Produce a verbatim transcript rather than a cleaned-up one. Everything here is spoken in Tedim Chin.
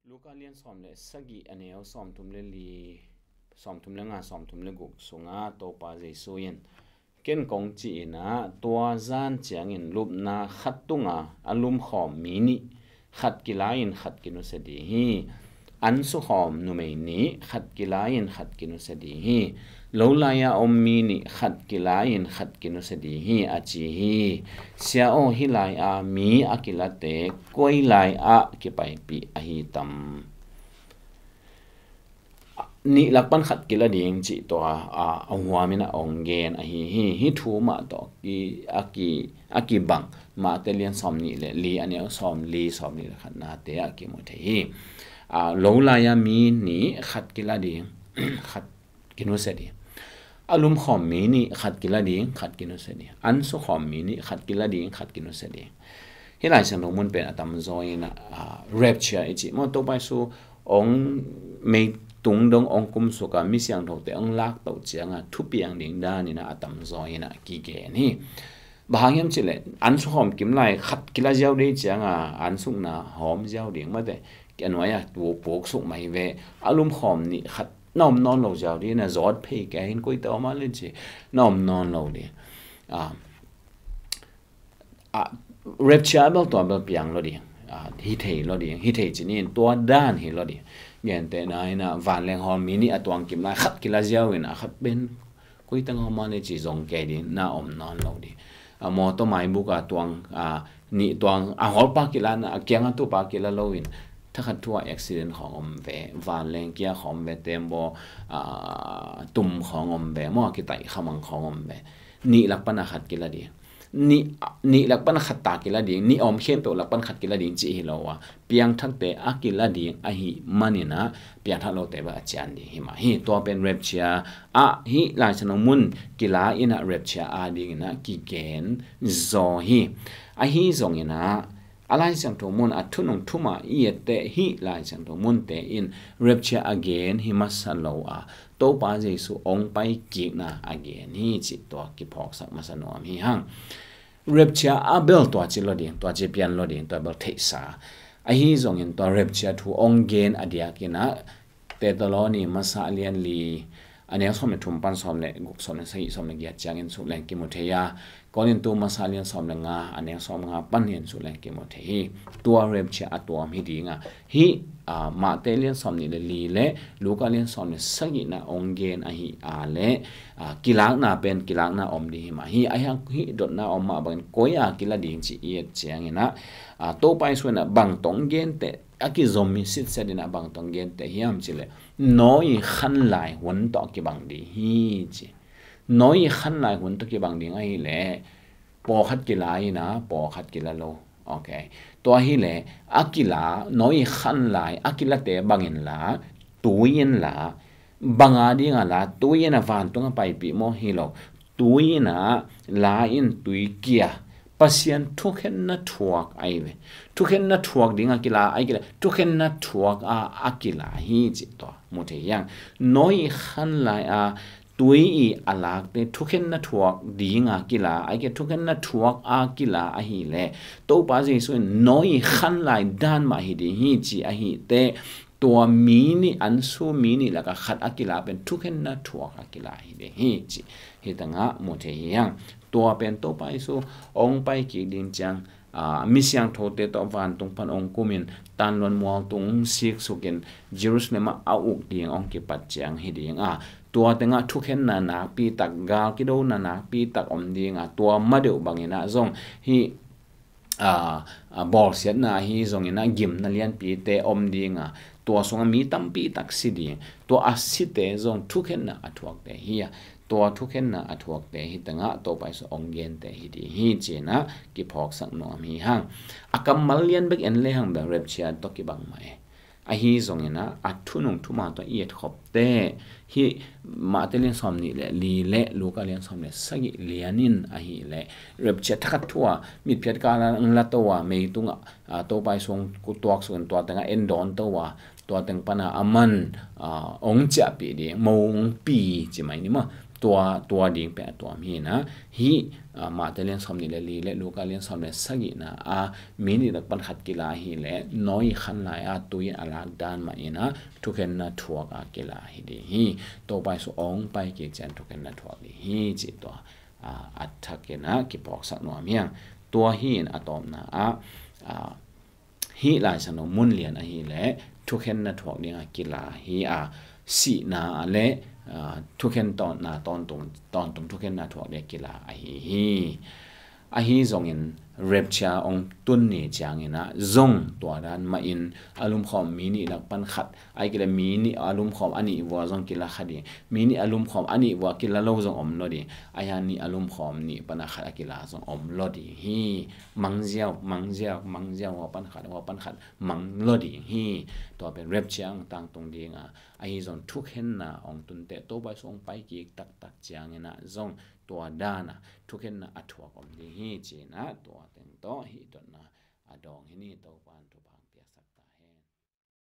Luka lian sawm le sagih, a neu sawmthum le li, sawmthum le nga, sawmthum le guk sungah Topa Jesu in, "Ken kong ci-in ah, tua zan ciangin lupna khat tunga a lumkhawm mi nih, khat kila-in khat kinusia ding hi. An sukhawm numei nih, khat kila-in khat kinusia ding hi. Lo lai-a om mi nih, khat kila-in khat kinusia ding hi," a ci hi. "Sia aw, hih lai-a mi a kilate koi lai-ah kipaipih ahi tam?" Nih lak pan khat kila ding cih tua a, a huamin a ong gen ahi hi. Hih thu mah tawh ki, a ki, a kibang Mate lian sawm nih le li, a neu sawm li, sawm nih le khatnate ah kimu thei hi. A, lo lai-a mi nih khat kila ding, khat kinusia ding. A lumkhawm mi nih khat kila ding, khat kinusia ding. An sukhawm mi nih khat kila ding, khat kinusia ding. Hih Lai Siangtho mun pen a tamzaw in ah, a, rapture i cih maw, Topa Jesu ong meitung dong ong kumsuk a, mi siangthote ong laktoh ciangah thupiang ding danin ah a tamzaw in ah kigen hi. Bang hang hiam cihleh, an sukhawm kim lai khat kila ziau ding ciangah an sukna hawm ziau ding mate, a nuai-ah tu puksuk mah hi ve. A lumkhawm nih khat na om nawn lo ziau ding, na zawt phei kei hin, koi tawh mah len ci, na om nawn lo ding. A, a, rapture bel tua bel piang lo ding. A, hi thei lo ding, hi thei ci ni in, tua dan hi lo ding. Gentehna in ah vanleng hawl mi nih a tuang kim lai khat kila ziau in, a khat pen koi tang hawl mah le ci zong kei ding, na om nawn lo ding. A, mawtaw maibuk a tuang, a, nih tuang a hawlpa kila, na a kiang a tupa kila lo in, thakhat thu a accident khawng om ve, vanleng kia khawng om ve, tembaw, a, tum khawng om ve, maw, a kitaih khamang khawng om ve. Nih lak pan a khat kila ding. Nih, nih lak pan a khat ta kila ding, nih a om khempeuh lak pan khat kila ding cih hi lo a, piangthakte a kila ding ahih manin ah, piangthak lote bel a cian ding hi mah hi. Tua pen rapture ah, hih Lai Siangtho mun kila in ah rapture a dingin ah kigen zaw hi. Ahi zongin ah, a Lai Siangtho mun a thunung thuma i etteh hih Lai Siangtho munte in rapture a gen hi masa lo a, Topa Jesu ong pai kikna a gen hi cih tua kiphawksak masa nuam hi hang. Rapture a bel tua ci lo ding, tua ci pian lo ding, tua bel theihsa. Ahi zongin tua rapture thu ong gen a diakin ah, Thessaloni masa lian li, a neu sawm le thum pan sawm le guk, sawm le sagih, sawm le giat ciangin suk leng kimu thei a, Korintu masa lian sawm le nga, a neu sawm nga pan in suk leng kimu thei hi. Tua rapture a tuam hi ding a, hih, a, Mate lian sawm nih le li le Luka lian sawm le sagihna ong gen ahi a le, a, kilakna pen kilakna om ding hi mah hi. Ahi hang hih dotna om mah bangin koi a kila ding ci i et ciangin ah, a, Topa Jesu in ah bang tawh ong genteh a kizom hi sitset in ah bang tawh ong genteh hiam cihleh, Noah khan lai hun tawh kibang ding hi ci. Noah khan lai hun tawh kibang ding ahih leh, pawlkhat kila in ah pawlkhat kila lo. Ok. Tua hi leh, a kila, Noah khan lai a kilate bangin la, tui in la, bang a ding a la, tui in ah vantung a paipih maw? Hi lo. Tui in ah la in tui kia, Pasian thukhenna thuak ahi ve. Thukhenna thuak ding a kila, ahi kila, thukhenna thuak a, a kila hi cih tua mu thei hi hang. Noah khan lai a tui i a lakte thukhenna thuak ding a kila, ahi kila, thukhenna thuak a kila ahih leh, Topa Jesu in Noah khan lai dan mah hi ding hi ci ahih teh, tua mi nih, an su mi nih lak a khat a kila pen thukhenna thuak a kila hi ding hi ci, hi tangah mu thei hi hang. Tua pen Topa Jesu ong pai kik ding ciang, a, mi siangthote tawh vantung pan ong kumin, tanluan mual tung siksukin Jerusalem ah a uk ding ong kipat ciang hi ding a, tua tengah thukhenna nakpi tak, gal kidona nakpi tak om ding a, tua ma deuh bangin ah zong hih, a, a, bawlsiatna ahi zongin ah gimna lianpite om ding a, tua sungah mi tampi tak si ding, tua a site zong thukhenna a thuakte hi a, tua thukhenna a thuakte hi tangah Topa Jesu ong gente hi ding hi ci-in ah kiphawksak nuam hi hang. A kammal lian bek en lehang bel rapture tawh kibang mah e. Ahi zongin ah, a thunung thuma tawh i etkhop teh, hih Mate lian sawm nih le li le Luka lian sawm le sagih lian in ahih leh, rapture thakhat thu a, mitphiat kal ah la to a, meitung ah, a, Topa Jesu ong kutuak suk in tua tengah en dawn to a, tua teng pan a aman, a, ong ciahpih ding, mo ong pi ci mai ni maw. tua, tua ding pen a tuam hi na. Hih, ah, Mate lian sawm nih le li le Luka lian sawm le sagihna a mi nih lak pan khat kila hi le Noah khan lai a tui in a lak dan mah in a thukhenna thuak a kila hi ding hi. Topa Jesu hong pai kik ciang thukhenna thuak ding hi cih tua, ah, a thakin a kiphawksak nuam hiang. Tua hi in a tawpna ah, ah, hih Lai Siangtho mun lian ahih leh thukhenna thuak ding a kila hi a, sihna le, ah, thukhen tawntung, tawntung thukhenna thuak ding a kila ahi hi. Ahi zongin rapture hong tun ni ciangin a zong tua dan mah in a lumkhawm mi nih lak pan khat, ahih kei leh mi nih a lumkhawm a nih vua zong kila kha ding, mi nih a lumkhawm a nih vua kila lo zong om lo ding, ahih hang nih a lumkhawm nih pan a khat a kila zong om lo ding hi. Mang ziau, mang ziau, mang ziau, hua pan khat, hua pan khat mang lo ding hi. Tua pen rapture hong tangtung ding a, ahi zong thukhenna hong tun teh Topa Jesu hong pai kik taktak ciangin a zong tua dan a thukhenna a thuak om ding hi ci-in a tua teng tawh hih dotna a dawng hi ni. Topa